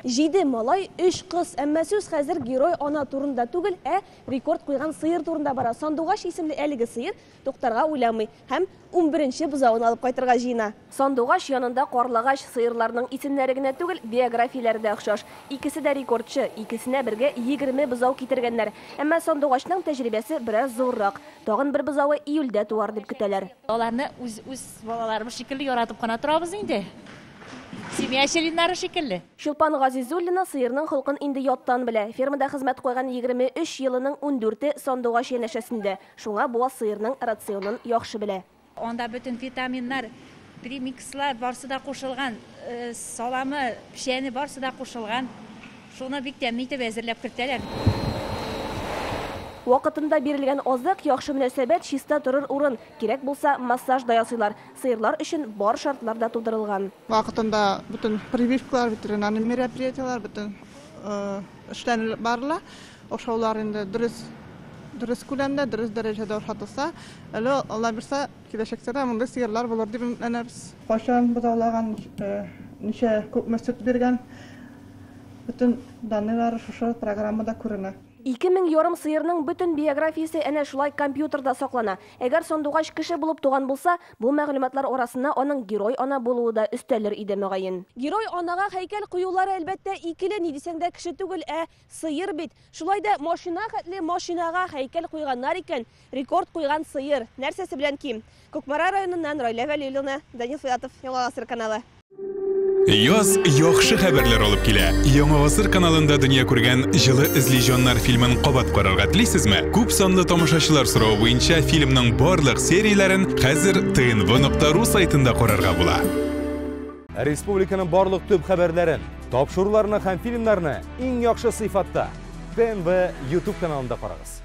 Җиде малай, өч кыз. Әмма сүз хәзер герой ана турында түгел, ә рекорд куйган сыер турында бара. Сандугач исемле әлеге сыер туктарга уйламый һәм 11нче бозавын алып кайтырга җыена. Сандугач янында карлыгач. Сыерларның исемнәре генә түгел, биографияләре дә охшаш. Икесе дә рекордчы, икесенә бергә 20 бозау китергәннәр. Әмма Сандугачның тәҗрибәсе бераз зуррак. Тагын бер бозавы июльдә туар дип көтәләр. Аларны үз үз балаларыбыз шикелле яратып кына торабыз инде. Семья членнары шикелле. Чулпан Газизуллина сыерның холкын инде яттан белә. Фермада хезмәт куйган 23 елының 14-е Сандугач янәшәсендә. Шуңа буаз сыерның рационын яхшы белә. Анда бөтен витаминнар, премикслар барсы да кушылган, саламы, печәне барсы да кушылган. Шуны бик тәмле итеп әзерләп кертәләр. Вакытында бирелгән азык, яхшы мөнәсәбәт, чиста торыр урын. Кирәк булса, массаж да ясыйлар. Сыерлар өчен бар шартлар да тудырылган. Вакытында бөтен прививкалар, ветеринарный мероприятиелар бөтен эшләнелеп барыла. Ашаулар инде дөрес дөрес күләмдә, дөрес дәрәҗәдә ашатылса, әле Алла бирсә, киләчәктә дә мондый сыерлар булыр дип өметләнәбез. Кайчан бозаулаган, ничә күпме сөт биргән, бөтен данныйлары шушы программада күренә. 2,5 мең сыерның бөтен биографиясе әнә шулай компьютерда саклана. Әгәр Сандугач кеше булып туган булса, бу мәгълүматлар арасына аның герой ана булуы да өстәлер иде мөгаен. Герой анага һәйкәл куюлары әлбәттә икеле, ни дисәң дә кеше түгел, ә сыер бит. Шулай да машина хәтле машинага һәйкәл куйганнар икән, рекорд куйган сыер нәрсәсе белән ким? Кукмара районыннан Райлә Вәлиуллина, Данил Филатов, Яңа Гасыр каналы. Яз яхшы хәбәрләр алып килә. Яңа Гасыр каналында дөнья күргән Җылы эзли җаннар фильмын кабат карарга телисезме? Күп санлы тамашачылар соравы буенча фильмның барлык серияләрен хәзер tnv.ru сайтында карарга була. Республиканың барлык төп хәбәрләрен, тапшыруларны һәм фильмнарны иң яхшы сыйфатта ТНВ YouTube каналында карагыз.